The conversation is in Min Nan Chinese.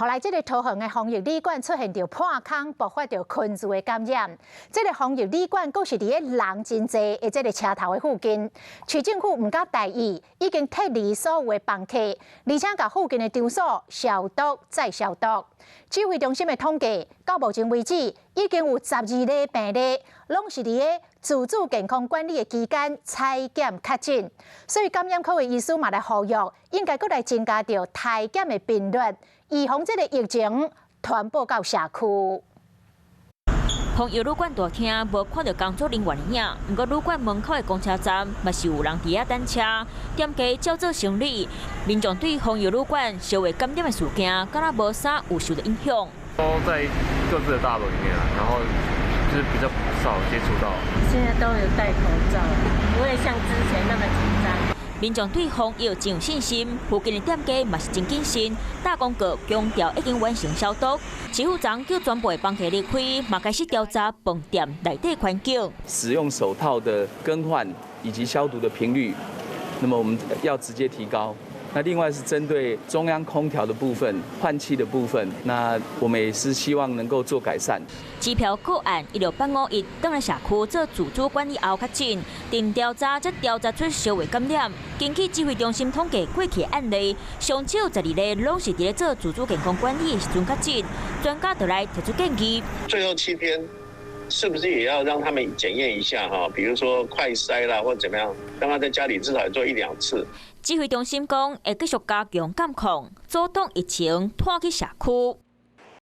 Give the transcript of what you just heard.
後來，這个桃園的防疫旅館出現著破空，爆發著群聚的感染。這个防疫旅館閣是佇咧人真濟的這个車頭的附近，市政府毋敢大意，已經撤離所有的房客，而且共附近的場所消毒再消毒。指揮中心的統計，到目前為止已經有12例病例，攏是佇咧自主健康管理的期間採檢確診。所以感染科的醫師嘛來呼籲，應該閣來增加著篩檢的頻率，預防這个疫情傳播到社區。防疫旅館大廳無看著工作人員的影，毋過旅館門口的公車站嘛是有人佇遐等車。店家照做生理，民眾對防疫旅館小話感染的事件，敢若無啥有受著影響。都在各自的大樓裡面啊，然後就是比較少接觸到。現在都有戴口罩，不會像之前那麼緊張。民眾對防疫真有信心，附近的店家嘛是真謹慎，打廣告強調已經完成消毒。市府昨叫全部的房客離開，嘛開始調查飯店內底環境。使用手套的更換以及消毒的頻率，那麼我們要直接提高。那另外是針對中央空調的部分、換氣的部分，那我們也是希望能夠做改善。支票個案16八51轉來社區做自主管理後確診，經調查才調查出小話感染。根據指揮中心統計過去案例，上少12例攏是佇咧做自主健康管理的時陣確診。專家就來提出建議：最後7天，是不是也要讓他們檢驗一下哈？比如說快篩啦，或者怎麼樣，讓他在家裡至少做一兩次。指揮中心講會繼續加強監控，阻擋疫情拖去社區。